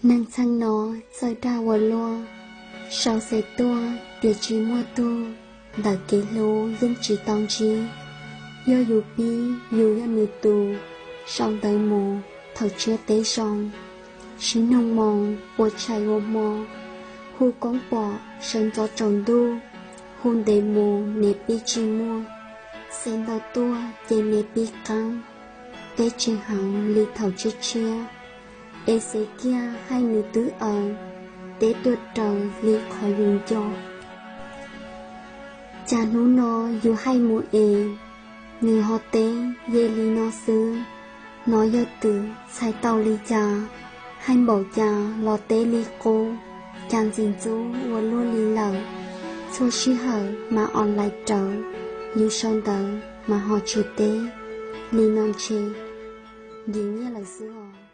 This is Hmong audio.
Neeg txheej no txawj dag ua luaj, sau xes tuaj tias tsis muaj tug, ntawm kev hlub yeej tsis tau ntsib. Yog yus pib yus yog nws tus, sau ntawv mus thaum tsiab teb zoo, sib noog moo ua tshais ua hmo, hu koob pom sawv ntxov tsaus ntuj, hu ntev mus niam pib tsis muaj, xes ntau tuaj ces niam pib qeeb, teb tsis heev li thaum tshiab tshiab, es xes kiag hais nws twb aws, teb tuaj raws li qhov yus nco. Cas hnub no yus hais mus es, nws ho teb ye li no xwb. Hnov yawg twm txhais tau li cas, hais npaum cas los teb li qub, cas ntxim ntxub ua luaj li lawm. Txhua sij hawm mas online rawv, yus sau ntawv mas ho tsis teb, li no ntshe nkim nyiaj lawm xwb os.